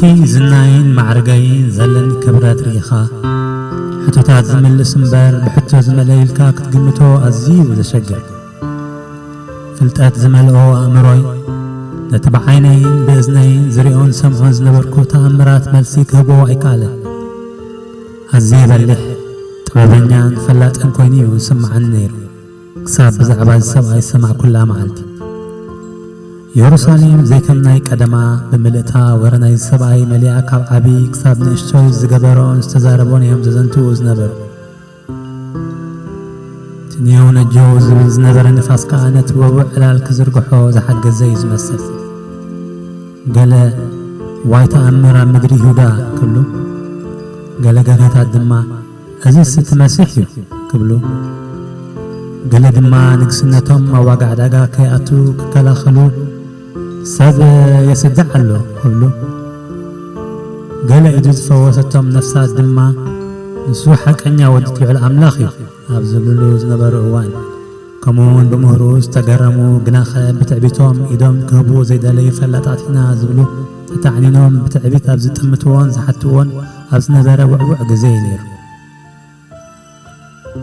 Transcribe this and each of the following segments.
እቲ ዝናይን ማዕርገይን ዘለኒ ክብረት ርኢኻ፣ ሕቶታት ዝምልስ እምበር፣ ብሕቶ ዝመልእ ኢልካ ክትግምቶ ኣዝዩ ዘሸግር። ፍልጠት ዝመልኦ ኣእምሮይ፣ ነቲ ብዓይነይን ብእዝነይን ዝሪኦን ዝሰምዖን ዝነበርኩ ተኣምራት መልሲ ክህቦ ኣይከኣለን። ኣዝየ በሊሕ፣ ጥበበኛን ፈላጥን ኮይኑ እዩ ዝስምዓኒ ነይሩ፣ ክሳብ ብዛዕባ እዚ ሰብኣይ ዝሰማዕኩላ መዓልቲ። የሩሳሌም ዘይከም ናይ ቀደማ ብምልእታ፣ ወረ ናይዚ ሰብኣይ መሊኣ፣ ካብ ዓቢ ክሳብ ንእሽቶይ ዝገበሮን ዝተዛረቦን እዮም ዘዘንትዉ ዝነበሩ። እቲ ኔው ነጀው ዝብል ዝነበረ ንፋስ ከኣ ነቲ ወቡዕ ዕላል ክዝርግሖ ዝሓገዘ እዩ ዝመስል። ገለ "ዋይ ተኣምር ኣብ ምድሪ ይሁዳ" ክብሉ፣ ገለ ገርህታት ድማ "እዚስ እቲ መሲሕ እዩ" ክብሉ፣ ገለ ድማ ንግስነቶም ኣብ ዋጋ ዕዳጋ ከይኣቱ ክከላኸሉ "ሰብ የስድዕ ኣሎ" ክብሉ፣ ገለ ኢዱ ዝፈወሰቶም ነፍሳት ድማ "ንሱ ሓቀኛ ወዲ እቲ ልዑል ኣምላኽ እዩ" ኣብ ዝብልሉ ዝነበሩ እዋን፣ ከምኡ እውን ብምህርኡ ዝተገረሙ ግናኸ ብትዕቢቶም ኢዶም ክህቡ ዘይደለዩ ፈላጣት ኢና ዝብሉ ተታዕኒኖም ብትዕቢት ኣብ ዝጥምትዎን ዝሓትዎን ኣብ ዝነበረ ውዕዉዕ ግዜ እዩ ነይሩ።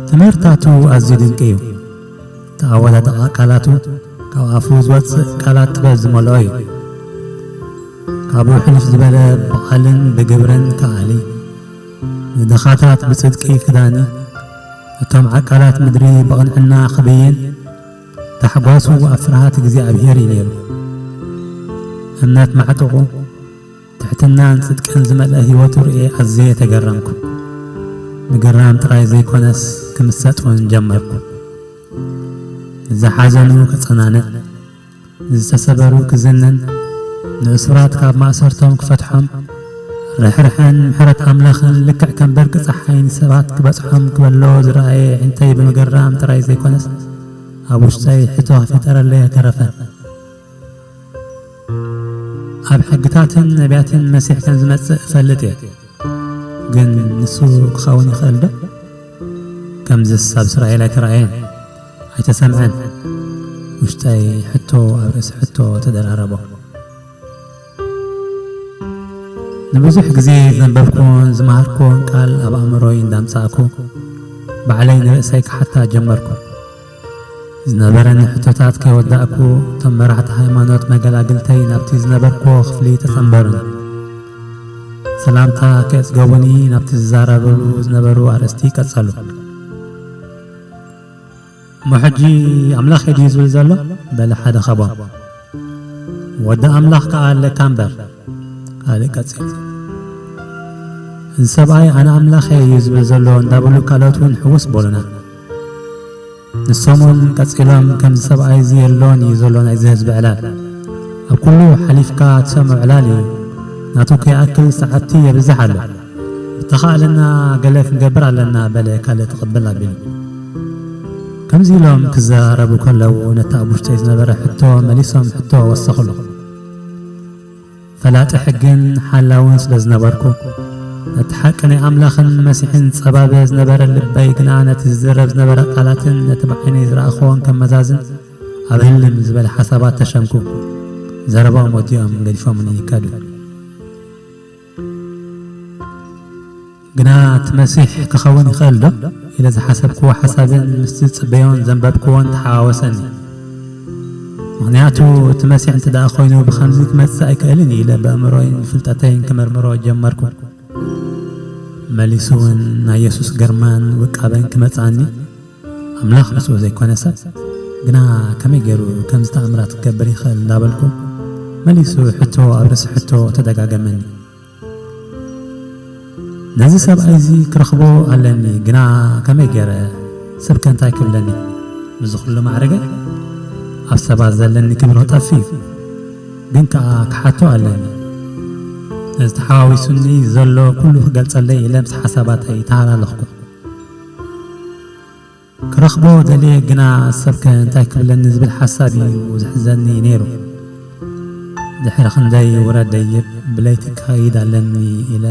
ትምህርታቱ ኣዝዩ ድንቂ እዩ። እቲ ኣወዳድቓ ቃላቱ ካብ ኣፉ ዝወጽእ ቃላት ጥበብ ዝመልኦ እዩ። ካብኡ ሕልፍ ዝበለ ብቓልን ብግብርን ከኣሊ፣ ንድኻታት ብጽድቂ ክዳኒ፣ እቶም ዓቃላት ምድሪ ብቕንዕና ክብይን፣ ታሕጓሱ ኣብ ፍርሃት እግዚኣብሄር እዩ ነይሩ። እምነት ማዕጥቑ፣ ትሕትናን ጽድቅን ዝመልአ ህይወቱ ርእየ ኣዝየ ተገረምኩ። ምግራም ጥራይ ዘይኮነስ ክምሰጥ እውን ጀመርኩ። ንዝሓዘኑ ከጸናንዕ፣ ንዝተሰበሩ ክዝንን፣ ንእሱራት ካብ ማእሰርቶም ክፈትሖም፣ ርሕርሕን ምሕረት ኣምላኽን ልክዕ ከም በርቂ ጸሓይ ንሰባት ክበጽሖም ክበሎ ዝረኣየ ኣዒንተይ ብምግራም ጥራይ ዘይኮነስ ኣብ ውሽጠይ ሕቶ ከይፈጠረለይ ኣይተረፈን። ኣብ ሕግታትን ነቢያትን መሲሕ ከም ዝመጽእ እፈልጥ እየ። ግን ንሱ ክኸውን ይኽእል ዶ? ከምዝስ ኣብ እስራኤል ኣይተራእየን፣ ኣይተሰምዐን። ውሽጠይ ሕቶ ኣብ ርእሲ ሕቶ ተደራረቦ። ንብዙሕ ግዜ ዘንበብኩዎን ዝመሃርኩዎን ቃል ኣብ ኣእምሮይ እንዳምጻእኩ፣ ባዕለይ ንርእሰይ ክሓታ ጀመርኩ። ዝነበረኒ ሕቶታት ከይወዳእኩ፣ እቶም መራሕቲ ሃይማኖት መገላግልተይ ናብቲ ዝነበርኩዎ ክፍሊ ተጸንበሩኒ። ሰላምታ ከየጽገቡኒ፣ ናብቲ ዝዛረብሉ ዝነበሩ ኣርእስቲ ቀጸሉ። "እሞ ሕጂ ኣምላኽ እዩ ድዩ ዝብል ዘሎ?" በለ ሓደ ካብኦም። "ወዲ ኣምላኽ ከኣ ኣለካ እምበር" ካልእ ቀጺሉ። "እዚ ሰብኣይ ኣነ ኣምላኽ እየ እዩ ዝብል ዘሎ" እንዳበሉ ካልኦት እውን ሕውስ በሉና። ንሶም እውን ቀጺሎም "ከምዚ ሰብኣይ እዚ የሎን እዩ ዘሎ ናይዚ ህዝቢ ዕላል። ኣብ ኩሉ ሓሊፍካ ትሰምዖ ዕላል እዩ። ናቱ ከይኣክል ሰዓብቲ የብዝሕ ኣሎ። ብተኻእለና ገለ ክንገብር ኣለና" በለ ካልእ ትቕብል ኣቢሉ። ከምዚ ኢሎም ክዘራረቡ ከለዉ ነቲ ኣብ ውሽጠይ ዝነበረ ሕቶ መሊሶም ሕቶ ወሰኹሉ። ፈላጢ ሕግን ሓላውን ስለ ዝነበርኩ፣ ነቲ ሓቂ ናይ ኣምላኽን መሲሕን ጸባበ ዝነበረ ልበይ ግና ነቲ ዝዝረብ ዝነበረ ቃላትን ነቲ ብዓይነይ ዝረኣኽዎን ከመዛዝን ኣብ ህልም ዝበለ ሓሳባት ተሸምኩ። ዘረባኦም ወዲኦም ገዲፎምኒ ይከዱ። ግና እቲ መሲሕ ክኸውን ይኽእል ዶ ኢለ ዝሓሰብክዎ ሓሳብን ምስቲ ዝጽበዮን ዘንበብክዎን ተሓዋወሰኒ። ምኽንያቱ እቲ መሲሕ እንተ ደኣ ኮይኑ ብኸምዚ ክመጽእ ኣይክእልን ኢለ ብኣእምሮይን ብፍልጠተይን ክምርምሮ ጀመርኩ። መሊሱ እውን ናይ የሱስ ግርማን ውቃበን ክመጽኣኒ፣ ኣምላኽ ምስኡ ዘይኮነ ሰብ ግና ከመይ ገይሩ ከምዚ ተኣምራት ክገብር ይኽእል እንዳበልኩ መሊሱ ሕቶ ኣብ ርእሲ ሕቶ ተደጋገመኒ። ነዚ ሰብኣይ እዚ ክረኽቦ ኣለኒ፣ ግና ከመይ ገይረ? ሰብ ከ እንታይ ክብለኒ? ምስዚ ኩሉ ማዕርገ ኣብ ሰባት ዘለኒ ክብሪ ክጠፍእ እዩ። ግን ከኣ ክሓቶ ኣለኒ። ነዚ ተሓዋዊሱኒ ዘሎ ኩሉ ክገልጸለይ ኢለ ምስ ሓሳባተይ ተሃላለኽኩ። ክረኽቦ ደልየ፣ ግና ሰብከ እንታይ ክብለኒ ዝብል ሓሳብ እዩ ዝሕዘኒ ነይሩ። ድሕሪ ክንደይ ውረድ ደይብ ብለይቲ ክኸይድ ኣለኒ ኢለ፣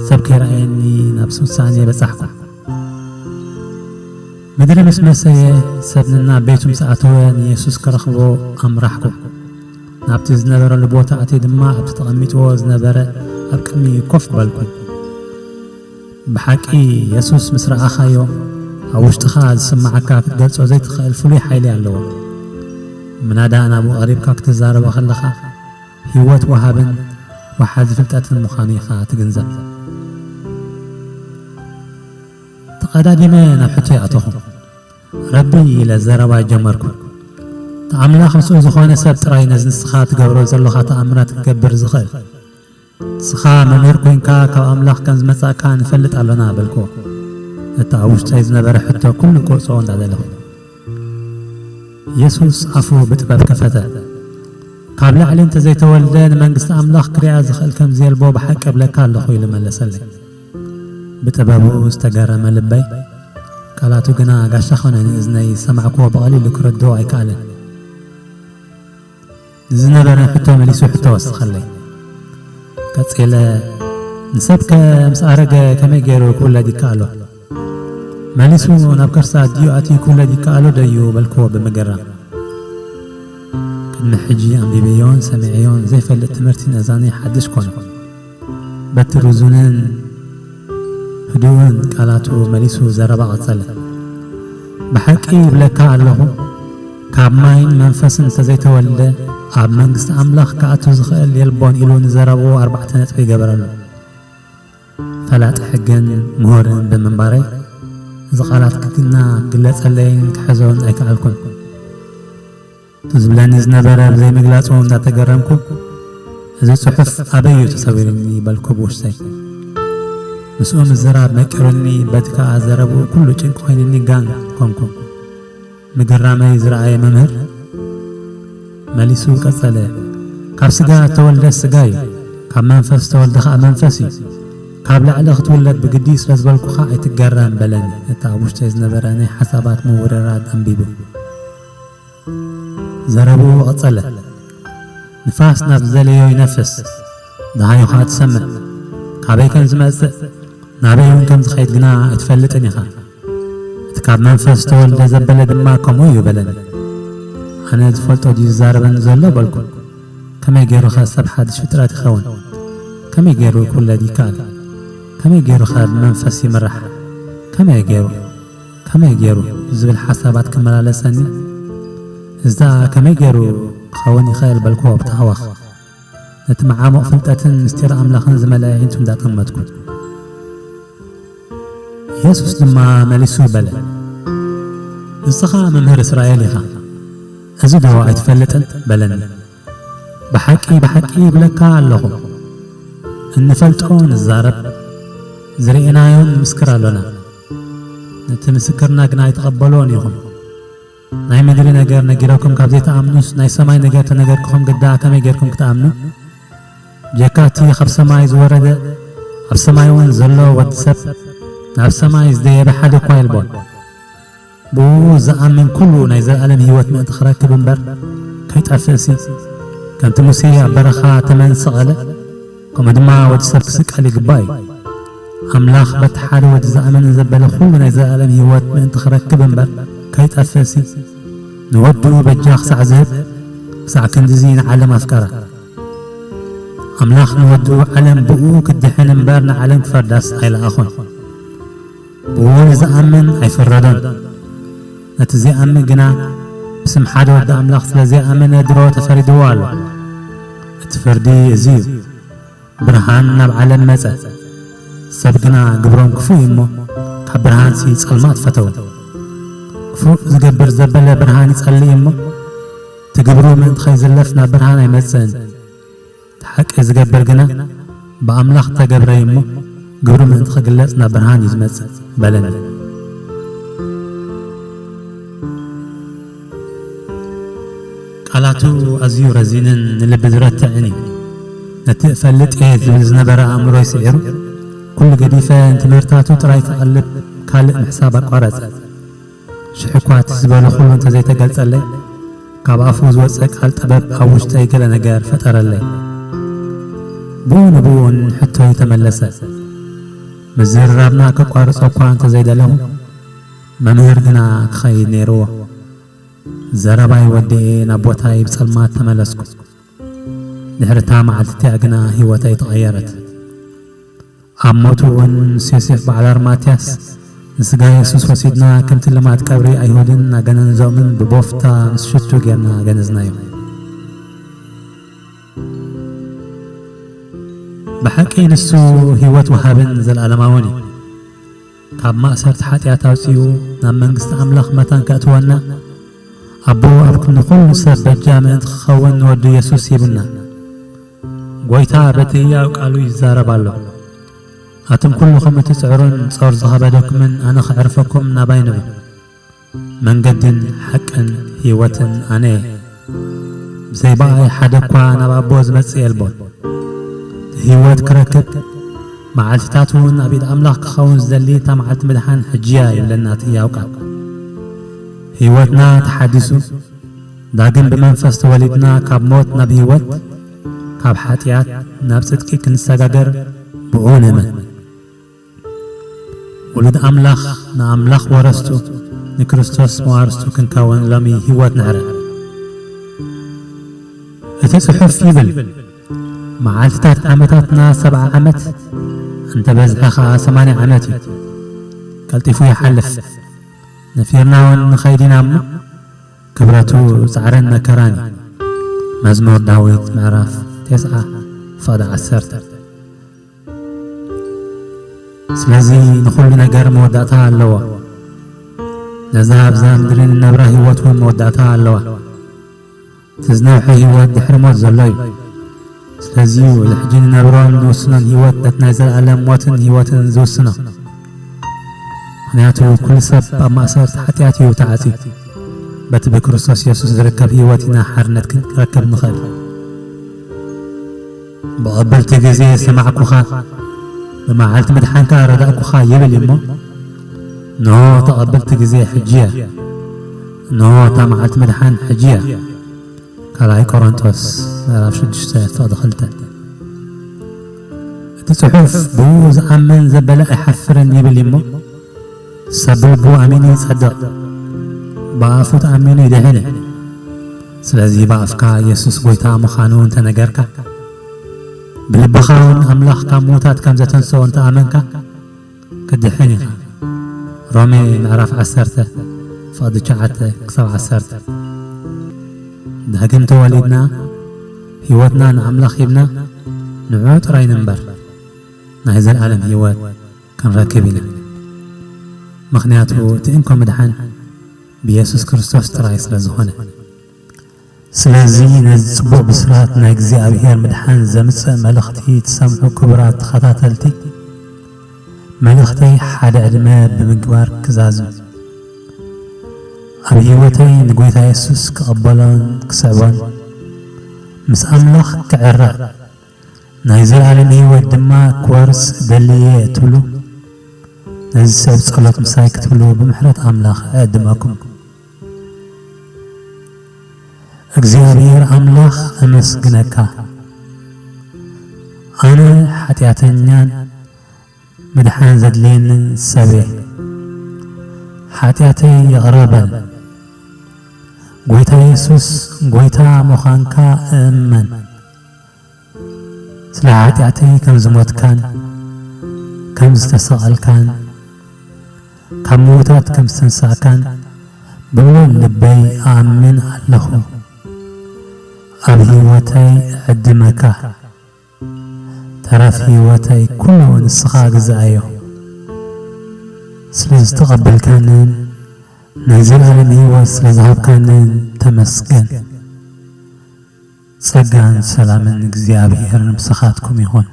ሰብ ከይረኣየኒ ናብ ውሳኔ በጻሕኩ። ምድሪ ምስ መሰየ፣ ሰብ ነናብ ቤቱ ምስ ኣተወ፣ ንየሱስ ክረኽቦ ኣምራሕኩ። ናብቲ ዝነበረሉ ቦታ ኣትየ ድማ ኣብቲ ተቐሚጥዎ ዝነበረ ኣብ ቅድሚኡ ኮፍ በልኩ። ብሓቂ የሱስ ምስ ረኣኻዮ፣ ኣብ ውሽጥኻ ዝስምዓካ ክትገልጾ ዘይትኽእል ፍሉይ ሓይሊ ኣለዎ። ምናዳ ናብኡ ቀሪብካ ክትዛረቦ ከለኻ፣ ህይወት ወሃብን ወሓዚ ፍልጠትን ምዃኑ ኢኻ ትግንዘብ። ተቐዳዲመ ናብ ሕቶይ ኣተኹ። ረቢ፣ ኢለ ዘረባይ ጀመርኩ። እቲ ኣምላኽ ምስኡ ዝኾነ ሰብ ጥራይ ነዚ ንስኻ ትገብሮ ዘሎኻ ተኣምራት ክገብር ዝኽእል። ንስኻ መምህር ኮይንካ ካብ ኣምላኽ ከም ዝመጻእካ ንፈልጥ ኣሎና፣ በልክዎ። እቲ ኣብ ውሽጠይ ዝነበረ ሕቶ ኩሉ ክወጽኦ እንዳደለኹ። የሱስ ኣፉ ብጥበብ ከፈተ። ካብ ላዕሊ እንተ ዘይተወልደ ንመንግስቲ ኣምላኽ ክሪኣ ዝኽእል ከም ዘየልቦ ብሓቂ እብለካ ኣለኹ፣ ኢሉ መለሰለይ። ብጥበቡ ዝተገረመ ልበይ፣ ቃላቱ ግና ጋሻ ኾነ፣ ንእዝነይ ዝሰማዕክዎ ብቐሊሉ ክረድኦ ኣይከኣለን። ንዝነበረ ሕቶ መሊሱ ሕቶ ወሰኸለይ። ቀጺለ፣ ንሰብከ ምስ ኣረገ ከመይ ገይሩ ክውለድ ይከኣሎ? መሊሱ ናብ ከርሳ ኣዲኡ ኣትዩ ክውለድ ይከኣሎ ዶ እዩ? በልክዎ ብምግራም። ቅድሚ ሕጂ ኣንቢበዮን ሰሚዐዮን ዘይፈልጥ ትምህርቲ ነዛኒ ሓድሽ ኮነ። በቲ ርዙንን ህዱእን ቃላቱ መሊሱ ዘረባ ቀጸለ። ብሓቂ ይብለካ ኣለኹ፣ ካብ ማይን መንፈስን እንተዘይተወልደ ኣብ መንግስቲ ኣምላኽ ክኣቱ ዝኽእል የልቦን፣ ኢሉ ንዘረብኡ ኣርባዕተ ነጥቢ ይገበረሉ። ፈላጢ ሕግን ምሁርን ብምንባረይ፣ እዚ ቃላት ግና ክግለጸለይን ክሕዞን ኣይከኣልኩን። እቲ ዝብለኒ ዝነበረ ብዘይምግላጹ እንዳተገረምኩ፣ "እዚ ጽሑፍ ኣበይ እዩ ተሰዊሩኒ?" በልኩ ብውሽጠይ። ምስኡ ምዝራብ መቂሩኒ፣ በቲ ከኣ ዘረብኡ ኩሉ ጭንቂ ኮይኑኒ ጋን ኮንኩ። ምግራመይ ዝረኣየ መምህር መሊሱ ቀጸለ፣ "ካብ ስጋ እተወልደ ስጋ እዩ፣ ካብ መንፈስ እተወልደ ከኣ መንፈስ እዩ። ካብ ላዕሊ ክትውለድ ብግዲ ስለ ዝበልኩኻ ኣይትገረም" በለኒ። እቲ ኣብ ውሽጠይ ዝነበረ ናይ ሓሳባት ምውርራድ ኣንቢቡ። ዘረብኡ ቀጸለ፣ "ንፋስ ናብ ዝደለዮ ይነፍስ፣ ደሃዩ ኸኣ ትሰምዕ። ካበይ ከም ዝመጽእ፣ ናበይ እውን ከም ዝኸይድ ግና ኣይትፈልጥን ኢኻ። እቲ ካብ መንፈስ ዝተወልደ ዘበለ ድማ ከምኡ እዩ" በለኒ። ኣነ ዝፈልጦ ድዩ ዝዛረበኒ ዘሎ በልኩ። ከመይ ገይሩኸ ሰብ ሓድሽ ፍጥረት ይኸውን? ከመይ ገይሩ ክውለድ ይከኣል? ከመይ ገይሩኸ ብመንፈስ ይምራሕ? ከመይ ገይሩ? ከመይ ገይሩ? ዝብል ሓሳባት ክመላለሰኒ፣ "እዚ ደኣ ከመይ ገይሩ ክኸውን ይኽእል?" በልክዎ ብታህዋኽ። ነቲ መዓሙቕ ፍልጠትን ምስጢር ኣምላኽን ዝመልአ ኣዒንቱ እንዳጠመትኩ። የሱስ ድማ መሊሱ በለ፣ "ንስኻ መምህር እስራኤል ኢኻ፣ እዚ ዶ ኣይትፈልጥን?" በለኒ። "ብሓቂ ብሓቂ ይብለካ ኣለኹ፣ እንፈልጦ ንዛረብ፣ ዝርኤናዮን ንምስክር ኣሎና፣ ነቲ ምስክርና ግና ኣይትቐበልዎን ኢኹም። ናይ ምድሪ ነገር ነጊረኩም ካብ ዘይትኣምኑስ፣ ናይ ሰማይ ነገር ተነገርክኹም ግዳ ከመይ ጌርኩም ክትኣምኑ? ብጀካ እቲ ካብ ሰማይ ዝወረደ፣ ኣብ ሰማይ እውን ዘሎ ወዲ ሰብ፣ ናብ ሰማይ ዝደየበ ሓደ እኳ የልቦን። ብኡ ዝኣምን ኩሉ ናይ ዘለኣለም ህይወት ምእንቲ ክረክብ እምበር ከይጠፍእሲ፣ ከምቲ ሙሴ ኣብ በረኻ ተመን ዝሰቐለ፣ ከምኡ ድማ ወዲ ሰብ ክስቀል ይግባእ እዩ። ኣምላኽ በቲ ሓደ ወዲ ዝኣምን ዘበለ ኩሉ ናይ ዘለኣለም ህይወት ምእንቲ ክረክብ እምበር ከይጠፍእሲ፣ ንወዱ በጃ ክሳዕ ዝህብ፣ ክሳዕ ክንድዚ ንዓለም ኣፍቀረ። ኣምላኽ ንወዱ ዓለም ብኡ ክትድሕን እምበር ንዓለም ክፈርዳስ ኣይለኣኾን። ብኡ ንዝኣምን ኣይፍረዶን። ነቲ ዘይኣምን ግና ብስም ሓደ ወዲ ኣምላኽ ስለ ዘይኣመነ ድሮ ተፈሪድዎ ኣሎ። እቲ ፍርዲ እዚ እዩ። ብርሃን ናብ ዓለም መጸ። ሰብ ግና ግብሮም ክፉእ እዩ እሞ፣ ካብ ብርሃንሲ ጸልማት ፈተዉ። ክፉእ ዝገብር ዘበለ ብርሃን ይጸልእ እዩ እሞ፣ እቲ ግብሩ ምእንቲ ኸይዝለፍ ናብ ብርሃን ኣይመጽእን። እቲ ሓቂ ዝገብር ግና ብኣምላኽ እተገብረ እዩ እሞ፣ ግብሩ ምእንቲ ክግለጽ ናብ ብርሃን እዩ ዝመጽእ በለኒ። ቃላቱ ኣዝዩ ረዚንን ንልቢ ዝረትዕን እዩ። ነቲ እፈልጥ እየ ዝብል ዝነበረ ኣእምሮይ ስዒሩ፣ ኩሉ ገዲፈ ንትምህርታቱ ጥራይ ክቐልብ ካልእ ምሕሳብ ኣቋረጸ። ሽሕ እኳ እቲ ዝበሎ ኩሉ እንተዘይተገልጸለይ፣ ካብ ኣፉ ዝወጸ ቃል ጥበብ ኣብ ውሽጠይ ገለ ነገር ፈጠረለይ። ብኡ ንብኡ እውን ሕቶይ ተመለሰ። ምዝርራብና ከቋርጾ እኳ እንተዘይደለኹ፣ መምህር ግና ክኸይድ ነይርዎ። ዘረባይ ወዲኤ ናብ ቦታይ ብጸልማት ተመለስኩ። ድሕሪ እታ መዓልቲ እቲኣ ግና ህይወተይ ተቐየረት። ኣብ ሞቱ እውን ምስ ዮሴፍ በዓል ኣርማትያስ ንስጋ የሱስ ወሲድና፣ ከምቲ ልማድ ቀብሪ ኣይሁድን ኣገነንዞምን ብቦፍታ ምስ ሽቱ ጌርና ገነዝናዮ። ብሓቂ ንሱ ህይወት ወሃብን ዘለኣለማውን እዩ። ካብ ማእሰርቲ ሓጢኣት ኣውጺኡ ናብ መንግስቲ ኣምላኽ መታን ከእትወና፣ ኣቦ ኣብ ክንዲ ኩሉ ሰብ በጃ ምእንቲ ክኸውን ንወዱ የሱስ ሂቡና። ጎይታ በቲ ህያው ቃሉ ይዛረብ ኣሎ። ኣቱም ኩልኹም እትጽዕሩን ጾር ዝኸበደኩምን ኣነ ከዕርፈኩም ናባይ ንዑ። መንገድን ሓቅን ህይወትን ኣነ እየ። ብዘይ ብኣይ ሓደ እኳ ናብ ኣቦ ዝመጽእ የልቦን። ህይወት ክረክብ መዓልትታት እውን ኣብ ኢድ ኣምላኽ ክኸውን ዝደሊ እታ መዓልቲ ምድሓን ሕጂ እያ ይብለና እቲ ህያው ቃል። ህይወትና ተሓዲሱ ዳግም ብመንፈስ ተወሊድና ካብ ሞት ናብ ህይወት፣ ካብ ሓጢኣት ናብ ጽድቂ ክንሰጋገር ብኡ ንእመን። ውሉድ ኣምላኽ ንኣምላኽ ወረስቱ ንክርስቶስ መዋርስቱ ክንከውን ሎሚ ህይወት ንዕረ። እቲ ጽሑፍ ይብል፣ መዓልትታት ዓመታትና ሰብዓ ዓመት፣ እንተ በዝሐ ኸኣ ሰማንያ ዓመት እዩ። ቀልጢፉ ይሓልፍ። ነፊርና እውን ንኸይድ ኢና እሞ፣ ክብረቱ ጻዕርን መከራን እዩ። መዝሙር ዳዊት ምዕራፍ ተስዓ ፍቕዲ ዓሰርተ። ስለዚ ንኹሉ ነገር መወዳእታ ኣለዎ። ነዛ ኣብዛ ምድሪ ንነብራ ህይወት እውን መወዳእታ ኣለዋ። እቲ ዝነውሐ ህይወት ድሕሪ ሞት ዘሎ እዩ። ስለዚ እዚ ሕጂ ንነብሮን ንውስኖን ህይወት ነቲ ናይ ዘለኣለም ሞትን ህይወትን ዝውስኖ። ምኽንያቱ ኩሉ ሰብ ኣብ ማእሰርቲ ሓጢኣት እዩ ተዓጽዩ። በቲ ብክርስቶስ የሱስ ዝርከብ ህይወት ኢና ሓርነት ክንረክብ ንኽእል። ብቐበልቲ ግዜ ሰማዕኩኻ፣ ብመዓልቲ ምድሓንካ ረዳእኩኻ ይብል እዩ እሞ፣ እንሆ ተቐበልቲ ግዜ ሕጂ እያ። እንሆ እታ መዓልቲ ምድሓን ሕጂ እያ። ካልኣይ ቆሮንጦስ ምዕራፍ ሽዱሽተ ፍቕዲ ክልተ። እቲ ጽሑፍ ብኡ ዝኣምን ዘበለ ኣይሓፍርን ይብል እዩ እሞ፣ ሰብ ብልቡ ኣሚኑ ይጸድቕ፣ ብኣፉ ተኣሚኑ ይድሕን። ስለዚ ብኣፍካ የሱስ ጎይታ ምዃኑ እንተነገርካ፣ ብልብኻ እውን ኣምላኽ ካብ ምዉታት ከም ዘተንስኦ እንተኣመንካ፣ ክትድሕን ኢኻ። ሮሜ ምዕራፍ ዓሰርተ ፍቕዲ ትሽዓተ ክሳብ ዓሰርተ። ዳግም ተወሊድና፣ ህይወትና ንኣምላኽ ሂብና፣ ንዕኡ ጥራይ ንንበር፣ ናይ ዘለኣለም ህይወት ክንረክብ ኢና። ምኽንያቱ እቲ እንኮ ምድሓን ብየሱስ ክርስቶስ ጥራይ ስለ ዝኾነ። ስለዚ ነዚ ጽቡቕ ብስራት ናይ እግዚኣብሔር ምድሓን ዘምጽእ መልእኽቲ ትሰምዑ ክቡራት ተኸታተልቲ፣ መልእኽተይ ሓደ ዕድመ ብምግባር ክዛዝም፣ ኣብ ህይወተይ ንጎይታ የሱስ ክቕበሎን ክስዕቦን፣ ምስ ኣምላኽ ክዕረቕ፣ ናይ ዘለኣለም ህይወት ድማ ክወርስ ደልየ እትብሉ፣ ነዚ ሰብ ጸሎት ምሳይ ክትብሉ ብምሕረት ኣምላኽ እዕድመኩም። እግዚኣብሔር ኣምላኽ፣ እመስግነካ። ኣነ ሓጢኣተኛን ምድሓን ዘድልየንን ሰብ እየ። ሓጢኣተይ ይቕረ በል። ጎይታ የሱስ፣ ጎይታ ምዃንካ እእመን። ስለ ሓጢኣተይ ከም ዝሞትካን ከም ዝተሰቐልካን ካብ ምዉታት ከም ዝተንሳእካን ብምሉእ ልበይ እኣምን ኣለኹ። ኣብ ህይወተይ እዕድመካ። ተረፍ ህይወተይ ኩሉ ንስኻ ግዝኣዮ። ስለ ዝተቐበልካንን ናይ ዘላለም ህይወት ስለ ዝሃብካንን ተመስገን። ጸጋን ሰላምን እግዚኣብሔር ምሳኻትኩም ይኹን።